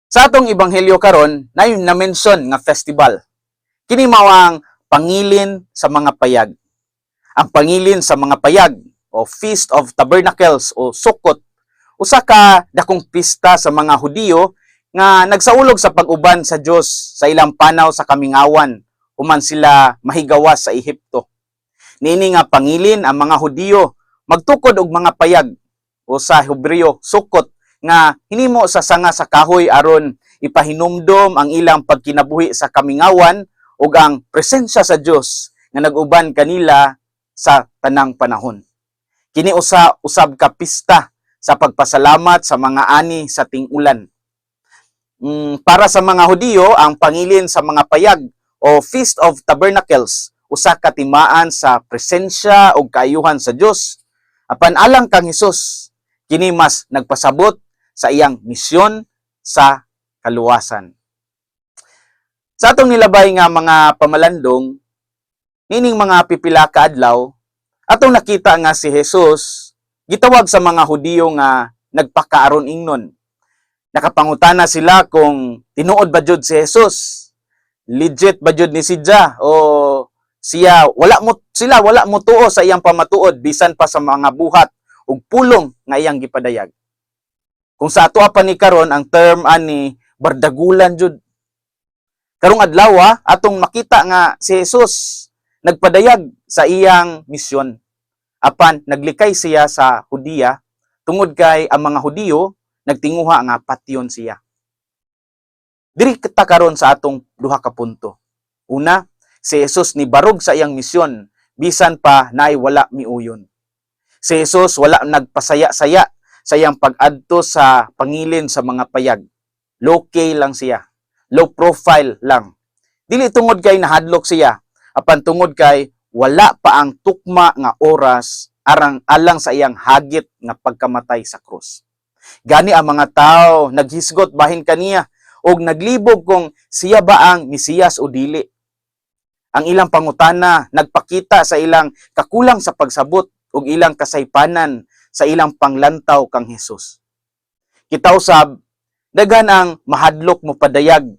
Sa atong ebanghelyo karon, naay na-mention nga festival. Kini mao ang Pangilin sa mga Payag. Ang Pangilin sa mga Payag o Feast of Tabernacles o Sukkot, usa ka dakong pista sa mga Hudiyo nga nagsaulog sa pag-uban sa Dios sa ilang panaw sa kamingawan human sila mahigawas sa Ehipto. Niini nga pangilin, ang mga Hudiyo magtukod og mga payag o sa Hebreo sukkot nga hinimo sa sanga sa kahoy aron ipahinumdom ang ilang pagkinabuhi sa kamingawan ug ang presensya sa Dios nga nag-uban kanila sa tanang panahon. Kini usa usab ka pista sa pagpasalamat sa mga ani sa ting-ulan. Para sa mga Hudiyo, ang Pangilin sa mga Payag o Feast of Tabernacles usa ka timaan sa presensya ug kaayuhan sa Dios. Apan alang kang Hesus, kini mas nagpasabot sa iyang misyon sa kaluwasan. Sa atong nilabay nga mga pamalandong, nining mga pipila ka adlaw, atong nakita nga si Jesus gitawag sa mga Hudiyo nga nagpakaaron ingnon. Nakapangutana sila kung tinuod ba jud si Jesus? Legit ba jud ni siya o siya wala mo sila wala mo tuo sa iyang pamatuod bisan pa sa mga buhat ug pulong nga iyang gipadayag? Kung sa ato pa ni karon, ang term ani bardagulan jud. Karong adlaw, atong makita nga si Jesus nagpadayag sa iyang misyon. Apan naglikay siya sa Hudiya tungod kay ang mga Hudiyo nagtinguha nga patyon siya. Diri kita karon sa atong duha ka punto. Una, si Jesus nibarog sa iyang misyon bisan pa naay wala miuyon. Si Jesus wala nagpasaya-saya sa iyang pag-adto sa Pangilin sa mga Payag. Low key lang siya. Low profile lang. Dili tungod kay nahadlok siya, apan tungod kay wala pa ang tukma nga oras arang alang sa iyang hagit nga pagkamatay sa krus. Gani ang mga tao naghisgot bahin kaniya og naglibog kung siya ba ang Mesiyas o dili. Ang ilang pangutana nagpakita sa ilang kakulang sa pagsabot ug ilang kasaypanan sa ilang panglantaw kang Hesus. Kita usab, daghan ang mahadlok mo padayag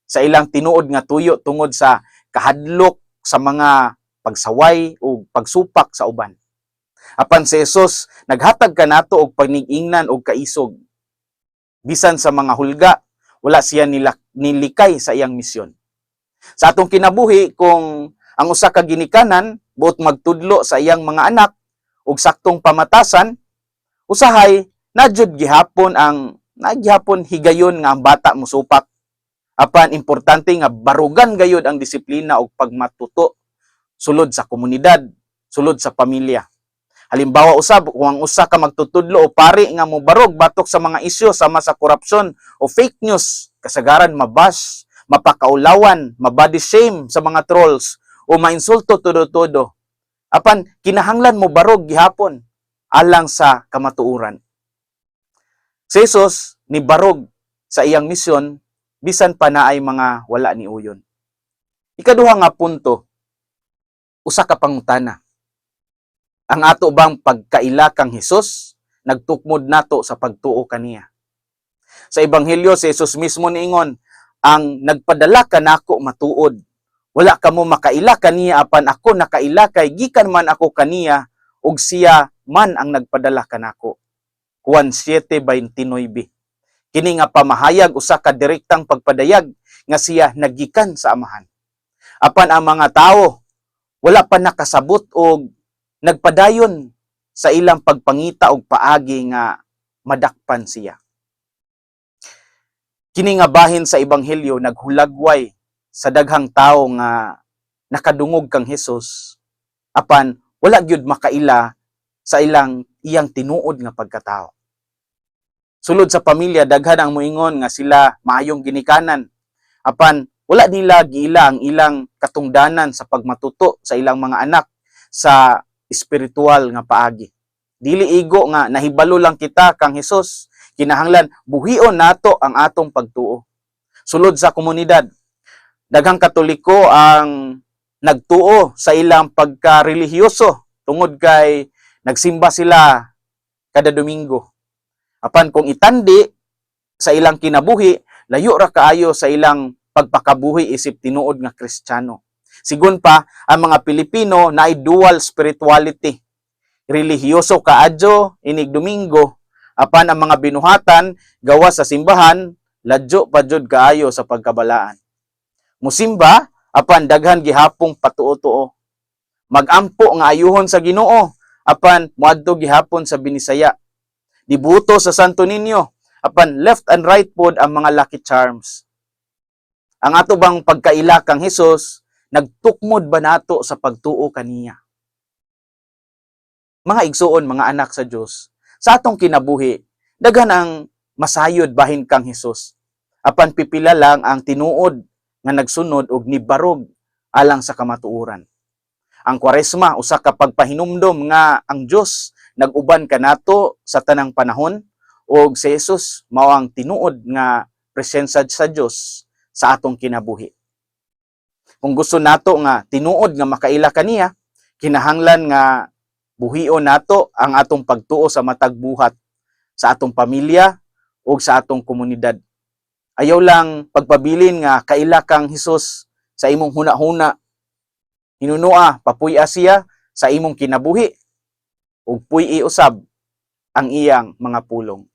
sa ilang tinuod nga tuyo tungod sa kahadlok sa mga pagsaway o pagsupak sa uban. Apan si Jesus naghatag kanato og panigingnan og kaisog. Bisan sa mga hulga, wala siya nilikay sa iyang misyon. Sa atong kinabuhi, kung ang usa ka ginikanan buot magtudlo sa iyang mga anak og saktong pamatasan, usahay na jud gihapon ang nagihapon higayon nga ang bata musupak. Apan importante nga barugan gayud ang disiplina ug pagmatuto sulod sa komunidad, sulod sa pamilya. Halimbawa usab, kung ang usa ka magtutudlo o pari nga mobarog batok sa mga isyu sama sa korupsyon o fake news, kasagaran mabash, mapakaulawan, mabody shame sa mga trolls o mainsulto todo-todo. Apan kinahanglan mo barog gihapon alang sa kamatuoran. Si Jesus ni barog sa iyang misyon bisan pa naay mga wala ni uyon. Ikaduha nga punto, usa ka pangutana. Ang ato bang pagkaila kang Hesus nagtukmod nato sa pagtuo kaniya? Sa ebanghelyo, si Jesus mismo niingon, "Ang nagpadala kanako matuod. Wala kamo makaila kaniya, apan ako nakaila kay gikan man ako kaniya ug siya man ang nagpadala kanako." Juan 7:29. Kini nga pamahayag usa ka direktang pagpadayag nga siya nagikan sa Amahan. Apan ang mga tawo wala pa nakasabot og nagpadayon sa ilang pagpangita og paagi nga madakpan siya. Kini nga bahin sa ebanghelyo naghulagway sa daghang tawo nga nakadungog kang Hesus apan wala gyud makaila sa ilang iyang tinuod nga pagkatao. Sulod sa pamilya, daghan ang moingon nga sila maayong ginikanan, apan wala nila giila ang ilang katungdanan sa pagmatuto sa ilang mga anak sa espiritual nga paagi. Dili igo nga nahibalo lang kita kang Hesus, kinahanglan buhion nato ang atong pagtuo. Sulod sa komunidad, daghang Katoliko ang nagtuo sa ilang pagka-relihiyoso tungod kay nagsimba sila kada Domingo. Apan kung itandi sa ilang kinabuhi, layo ra kaayo sa ilang pagpakabuhi isip tinuod nga Kristiyano. Sigon pa, ang mga Pilipino naay dual spirituality. Relihiyoso kaadyo inig Domingo, apan ang mga binuhatan gawas sa simbahan, ladyo pa jud kaayo sa pagkabalaan. Musimba apan daghan gihapong patuo-tuo. Magampo nga ayuhon sa Ginoo, apan moadto gihapon sa Binisaya. Dibuto sa Santo Niño, apan left and right pod ang mga lucky charms. Ang ato bang pagkaila kang Hesus nagtukmod ba nato sa pagtuo kaniya? Mga igsuon, mga anak sa Dios, sa atong kinabuhi, daghan ang masayod bahin kang Hesus. Apan pipila lang ang tinuod nga nagsunod og nibarog alang sa kamatuoran. Ang Kwaresma usa ka pagpahinumdom nga ang Dios nag-uban kanato sa tanang panahon ug si Jesus mao ang tinuod nga presensya sa Dios sa atong kinabuhi. Kung gusto nato nga tinuod nga makaila kaniya, kinahanglan nga buhion nato ang atong pagtuo sa matag buhat sa atong pamilya ug sa atong komunidad. Ayaw lang pagpabilin nga kaila kang Hesus sa imong huna-huna. Hinunua, papuy-a siya sa imong kinabuhi ug puy-i usab ang iyang mga pulong.